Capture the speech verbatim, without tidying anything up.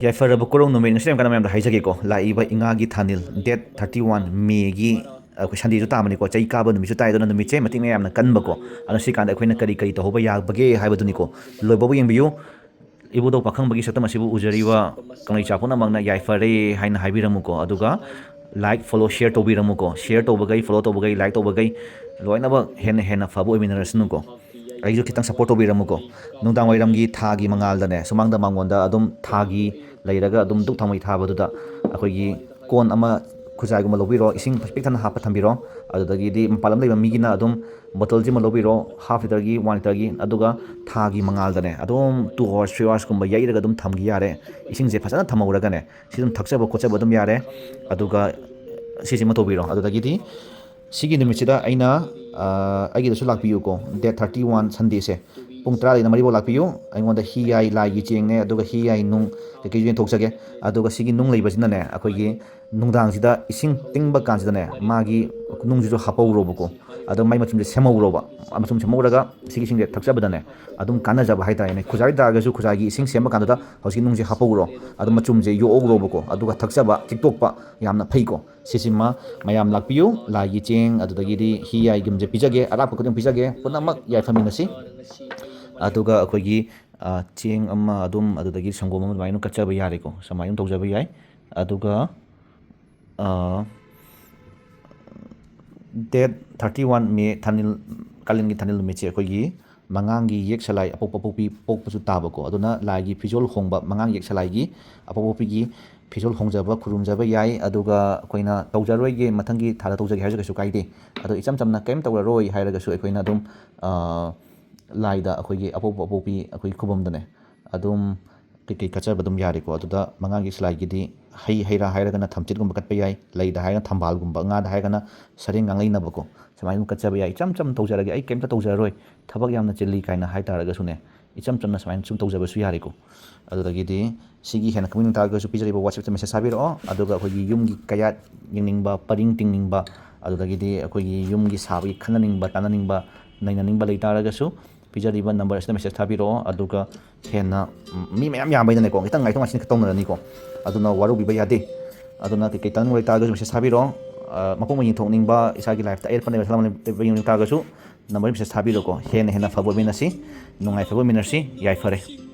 ꯌꯥꯏꯐꯔꯕ ꯀꯣꯔꯧ ꯅꯨꯃꯤꯠ ꯉꯁꯤ ꯌꯥꯝ ꯀꯟꯅ ꯃꯌꯥꯝꯗ ꯍꯥꯏꯖꯒꯦꯀꯣ꯫ ꯂꯥꯛꯏꯕ ꯏꯉꯥꯒꯤ ꯊꯥꯅꯤꯜ, date thirty one May ꯒꯤ, ꯑꯩꯈꯣꯏ Sunday ꯁꯨ ꯇꯥꯕꯅꯤꯀꯣ, ꯆꯩ ꯀꯥꯕ ꯅꯨꯃꯤꯠꯁꯨ ꯇꯥꯏ꯫ ꯑꯗꯨꯅ ꯅꯨꯃꯤꯠꯁꯦ ꯃꯇꯤꯛ ꯃꯌꯥꯝꯅ ꯀꯟꯕꯀꯣ꯫ ꯑꯗꯣ ꯁꯤ ꯀꯥꯟꯗ ꯑꯩꯈꯣꯏꯅ ꯀꯔꯤ ꯀꯔꯤ ꯇꯧꯍꯧꯕ ꯌꯥꯕꯒꯦ ꯍꯥꯏꯕꯗꯨꯅꯤꯀꯣ꯫ ꯂꯣꯏꯕꯕꯨ ꯌꯦꯡꯕꯤꯌꯨ꯫ ꯏꯕꯨꯙꯧ ꯄꯥꯈꯪꯕꯒꯤ ꯁꯛꯇꯝ ꯑꯁꯤꯕꯨ ꯎꯖꯔꯤꯕ ꯀꯪꯂꯩꯆꯥ ꯄꯨꯝꯅꯃꯛꯅ ꯌꯥꯏꯐꯔꯦ ꯍꯥꯏꯅ ꯍꯥꯏꯕꯤꯔꯝꯃꯨꯀꯣ꯫ ꯑꯗꯨꯒ like, follow, share ꯇꯧꯕꯤꯔꯝꯃꯨꯀꯣ꯫ Share ꯇꯧꯕꯈꯩ, follow ꯇꯧꯕꯈꯩ, like ꯇꯧꯕꯈꯩ ꯂꯣꯏꯅꯃꯛ ꯍꯦꯟꯅ ꯍꯦꯟꯅ ꯐꯕ ꯑꯣꯏꯃꯤꯟꯅꯔꯁꯅꯨꯀꯣ꯫ ꯑꯩꯁꯨ ꯈꯤꯇꯪ support ꯇꯧꯕꯤꯔꯝꯃꯨꯀꯣ꯫ ꯅꯨꯡꯗꯥꯡ ꯋꯥꯏꯔꯝꯒꯤ ꯊꯥꯒꯤ ꯃꯉꯥꯜꯗꯅꯦ, ꯁꯨꯃꯥꯡꯗ ꯃꯉꯣꯟꯗ ꯑꯗꯨꯝ ꯊꯥꯒꯤ ꯂꯩꯔꯒ ꯑꯗꯨꯝ ꯙꯨꯛ ꯊꯥꯎꯃꯩ ꯊꯥꯕꯗꯨꯗ ꯑꯩꯈꯣꯏꯒꯤ ꯀꯣꯟ ꯑꯃ, ꯈꯨꯖꯥꯏꯒꯨꯝꯕ ꯂꯧꯕꯤꯔꯣ, ꯏꯁꯤꯡ ꯄꯤꯛ ꯊꯟꯅ ꯍꯥꯞꯄ ꯊꯝꯕꯤꯔꯣ꯫ ꯑꯗꯨꯗꯒꯤꯗꯤ ꯃꯄꯥꯟ ꯂꯝ ꯂꯩꯕ ꯃꯤꯒꯤꯅ ꯑꯗꯨꯝ bottle ꯁꯤꯃ ꯂꯧꯕꯤꯔꯣ, half liter ꯒꯤ, one liter ꯒꯤ, ꯑꯗꯨꯒ ꯊꯥꯒꯤ ꯃꯉꯥꯜꯗꯅꯦ ꯑꯗꯨꯝ two hours, three hours ꯀꯨꯝꯕ ꯌꯩꯔꯒ ꯑꯗꯨꯝ ꯊꯝꯈꯤ ꯌꯥꯔꯦ꯫ ꯏꯁꯤꯡꯁꯦ ꯐꯖꯅ ꯊꯝꯍꯧꯔꯒꯅꯦ, ꯁꯤ ꯑꯗꯨꯝ ꯊꯛꯆꯕ ꯈꯣꯠꯆꯕ ꯑꯗꯨꯝ ꯌꯥꯔꯦ꯫ ꯑꯗꯨꯒ ꯁꯤꯁꯤꯃ ꯇꯧꯕꯤꯔꯣ꯫ ꯑꯗꯨꯗꯒꯤꯗꯤ ꯁꯤꯒꯤ ꯅꯨꯃꯤꯠꯁꯤꯗ ꯑꯩꯅ, ꯑ, ꯑꯩꯒꯤꯗꯁꯨ ꯂꯥꯛꯄꯤꯌꯨꯀꯣ, date thirty one Sunday ꯁꯦ ꯄꯨꯡ ꯇꯔꯥꯗꯒꯤꯅ ꯃꯔꯤꯐꯥꯎ ꯂꯥꯛꯄꯤꯌꯨ꯫ ꯑꯩꯉꯣꯟꯗ ꯍꯤ ꯌꯥꯏ, ꯂꯥꯏꯒꯤ ꯆꯦꯡꯅꯦ, ꯑꯗꯨꯒ ꯍꯤ ꯌꯥꯏ ꯅꯨꯡ ꯀꯩꯀꯩꯁꯨ ꯌꯦꯟꯊꯣꯛꯆꯒꯦ꯫ ꯑꯗꯨꯒ ꯁꯤꯒꯤ ꯅꯨꯡ ꯂꯩꯕꯁꯤꯅꯅꯦ, ꯑꯩꯈꯣꯏꯒꯤ ꯅꯨꯡꯗꯥꯡꯁꯤꯗ ꯏꯁꯤꯡ ꯇꯤꯡꯕ ꯀꯥꯟꯁꯤꯗꯅꯦ, ꯃꯥꯒꯤ ꯅꯨꯡꯁꯤꯁꯨ ꯍꯥꯞꯄꯧꯔꯣꯕꯀꯣ꯫ ꯑꯗꯣ ꯃꯩ ꯃꯆꯨꯝꯁꯦ ꯁꯦꯝꯍꯧꯔꯣꯕ꯫ ꯃꯆꯨꯝ ꯁꯦꯝꯍꯧꯔꯒ ꯁꯤꯒꯤ ꯏꯁꯤꯡꯁꯦ ꯊꯛꯆꯕꯗꯅꯦ ꯑꯗꯨꯝ ꯀꯥꯟꯅꯖꯕ ꯍꯥꯏꯇꯥꯔꯦꯅꯦ꯫ ꯈꯨꯖꯥꯏ ꯇꯥꯔꯒꯁꯨ ꯈꯨꯖꯥꯏꯒꯤ ꯏꯁꯤꯡ ꯁꯦꯝꯕ ꯀꯥꯟꯗꯨꯗ ꯍꯧꯖꯤꯛꯀꯤ ꯅꯨꯡꯁꯦ ꯍꯥꯞꯄꯧꯔꯣ꯫ ꯑꯗꯨ ꯃꯆꯨꯝꯁꯦ ꯌꯣꯛꯍꯧꯔꯣꯕꯀꯣ꯫ ꯑꯗꯨꯒ ꯊꯛꯆꯕ, ꯆꯤꯛꯇꯣꯛꯄ ꯌꯥꯝꯅ ꯐꯩꯀꯣ꯫ ꯁꯤꯁꯤꯃ ꯃꯌꯥꯝ ꯂꯥꯛꯄꯤꯌꯨ꯫ ꯂꯥꯏꯒꯤ ꯆꯦꯡ, ꯑꯗꯨꯗꯒꯤꯗꯤ ꯍꯤ ꯌꯥꯏꯒꯨꯝꯁꯦ ꯄꯤꯖꯒꯦ, ꯑꯔꯥꯛꯄ ꯈꯨꯗꯤꯡ ꯄꯤꯖꯒꯦ, ꯄꯨꯝꯅꯃꯛ ꯌꯥꯏꯐꯃꯤꯟꯅꯁꯤ꯫ ꯑꯗꯨꯒ ꯑꯩꯈꯣꯏꯒꯤ, ꯑ, ꯆꯦꯡ ꯑꯃ ꯑꯗꯨꯝ, ꯑꯗꯨꯗꯒꯤ ꯁꯪꯒꯣꯝ ꯑꯃ ꯑꯗꯨꯃꯥꯏꯅ ꯀꯠꯆꯕ ꯌꯥꯔꯦꯀꯣ, ꯁꯨꯃꯥꯏꯅ ꯑꯗꯨꯝ ꯇꯧꯖꯕ ꯌꯥꯏ꯫ ꯑꯗꯨꯒ, ꯑ, date thirty one May ꯊꯥꯅꯤꯜ, ꯀꯥꯂꯦꯟꯒꯤ ꯊꯥꯅꯤꯜ ꯅꯨꯃꯤꯠꯁꯦ ꯑꯩꯈꯣꯏꯒꯤ ꯃꯉꯥꯡꯒꯤ ꯌꯦꯛ ꯁꯂꯥꯏ ꯑꯄꯣꯛꯄ ꯄꯣꯛꯄꯤ ꯄꯣꯛꯄꯁꯨ ꯇꯥꯕꯀꯣ꯫ ꯑꯗꯨꯅ ꯂꯥꯏꯒꯤ ꯐꯤꯖꯣꯜ ꯍꯣꯡꯕ, ꯃꯉꯥꯡ ꯌꯦꯛ ꯁꯂꯥꯏꯒꯤ ꯑꯄꯣꯛꯄ ꯄꯣꯛꯄꯤꯒꯤ ꯐꯤꯖꯣꯜ ꯍꯣꯡꯖꯕ, ꯈꯨꯔꯨꯝꯖꯕ ꯌꯥꯏ꯫ ꯑꯗꯨꯒ ꯑꯩꯈꯣꯏꯅ ꯇꯧꯖꯔꯣꯏꯒꯦ, ꯃꯊꯪꯒꯤ ꯊꯥꯗ ꯇꯧꯖꯒꯦ ꯍꯥꯏꯔꯁꯨ ꯀꯩꯁꯨ ꯀꯥꯏꯗꯦ꯫ ꯑꯗꯣ ꯏꯆꯝ ꯆꯝꯅ ꯀꯔꯤꯝ ꯇꯧꯔꯔꯣꯏ ꯍꯥꯏꯔꯒꯁꯨ ꯑꯩꯈꯣꯏꯅ ꯑꯗꯨꯝ, ꯑ, ꯂꯥꯏꯗ ꯑꯩꯈꯣꯏꯒꯤ ꯑꯄꯣꯛꯄ ꯑꯄꯣꯛꯄꯤ ꯑꯩꯈꯣꯏꯒꯤ ꯈꯨꯕꯝꯗꯅꯦ ꯑꯗꯨꯝ ꯀꯩꯀꯩ ꯀꯠꯆꯕ ꯑꯗꯨꯝ ꯌꯥꯔꯦꯀꯣ꯫ ꯑꯗꯨꯗ ꯃꯉꯥꯡꯒꯤ ꯁꯂꯥꯏꯒꯤꯗꯤ ꯍꯩ ꯍꯩ ꯔꯥ ꯍꯥꯏꯔꯒꯅ ꯊꯝꯆꯦꯠꯀꯨꯝꯕ ꯀꯠꯄ ꯌꯥꯏ, ꯂꯩꯗ ꯍꯥꯏꯔꯒꯅ ꯊꯝꯕꯥꯜꯒꯨꯝꯕ, ꯉꯥꯗ ꯍꯥꯏꯔꯒꯅ ꯁꯔꯦꯡ ꯉꯥꯡꯂꯩꯅꯕꯀꯣ꯫ ꯁꯨꯃꯥꯏꯅ ꯑꯗꯨꯝ ꯀꯠꯆꯕ ꯌꯥꯏ꯫ ꯏꯆꯝ ꯆꯝꯅ ꯇꯧꯖꯔꯒꯦ, ꯑꯩ ꯀꯩꯝꯇ ꯇꯧꯖꯔꯔꯣꯏ, ꯊꯕꯛ ꯌꯥꯝꯅ ꯆꯤꯜꯂꯤ ꯀꯥꯏꯅ ꯍꯥꯏ ꯇꯥꯔꯒꯁꯨꯅꯦ, ꯏꯆꯝ ꯆꯝꯅ ꯁꯨꯃꯥꯏꯅ ꯁꯨꯝ ꯇꯧꯖꯕꯁꯨ ꯌꯥꯔꯦꯀꯣ꯫ ꯑꯗꯨꯗꯒꯤꯗꯤ ꯁꯤꯒꯤ ꯍꯦꯟꯅ ꯈꯪꯅꯤꯡ ꯇꯥꯔꯒꯁꯨ ꯄꯤꯖꯔꯤꯕ WhatsApp ꯇ message ꯊꯥꯕꯤꯔꯛꯑꯣ꯫ ꯑꯗꯨꯒ ꯑꯩꯈꯣꯏꯒꯤ ꯌꯨꯝꯒꯤ ꯀꯌꯥꯠ ꯌꯦꯡꯅꯤꯡꯕ, ꯄꯔꯤꯡ ꯇꯤꯡꯅꯤꯡꯕ, ꯑꯗꯨꯗꯒꯤꯗꯤ ꯑꯩꯈꯣꯏꯒꯤ ꯌꯨꯝꯒꯤ ꯁꯥꯕꯒꯤ ꯈꯟꯅꯅꯤꯡꯕ, ꯇꯥꯟꯅꯅꯤꯡꯕ, ꯅꯩꯅꯅꯤꯡꯕ ꯂꯩ ꯇꯥꯔꯒꯁꯨ ꯄꯤꯖꯔꯤꯕ ꯅꯝꯕꯔ ꯑꯁꯤꯗ ꯃꯦꯁꯦꯖ ꯊꯥꯕꯤꯔꯛꯑꯣ꯫ ꯑꯗꯨꯒ ꯍꯦꯟꯅ, ꯎꯝ, ꯃꯤ ꯃꯌꯥꯝ ꯌꯥꯝꯕꯩꯗꯅꯦꯀꯣ, ꯈꯤꯇꯪ ꯉꯥꯏꯊꯣꯛ ꯉꯥꯏꯁꯤꯟ ꯇꯧꯅꯔꯅꯤꯀꯣ꯫ ꯑꯗꯨꯅ ꯋꯥꯔꯧꯕꯤꯕ ꯌꯥꯗꯦ꯫ ꯑꯗꯨꯅ ꯀꯩꯀꯩ ꯇꯥꯛꯅꯤꯡꯕ ꯂꯩꯇꯥꯔꯒꯁꯨ ꯃꯦꯁꯦꯖ ꯊꯥꯕꯤꯔꯛꯑꯣ꯫ ꯑ, ꯃꯄꯨꯡ ꯑꯣꯏꯅ ꯌꯦꯡꯊꯣꯛꯅꯤꯡꯕ, ꯏꯁꯥꯒꯤ ꯂꯥꯏꯐꯇ ꯑꯌꯦꯠꯄ ꯂꯩꯕ ꯁꯂꯥꯝ ꯂꯩꯕ ꯌꯦꯡꯅꯤꯡ ꯇꯥꯔꯒꯁꯨ ꯅꯝꯕꯔ ꯃꯦꯁꯦꯖ ꯊꯥꯕꯤꯔꯛꯑꯣꯀꯣ꯫ ꯍꯦꯟꯅ ꯍꯦꯟꯅ ꯐꯕ ꯑꯣꯏꯃꯤꯟꯅꯁꯤ, ꯅꯨꯡꯉꯥꯏ ꯐꯕ ꯑꯣꯏꯃꯤꯟꯅꯁꯤ꯫ ꯌꯥꯏꯐꯔꯦ꯫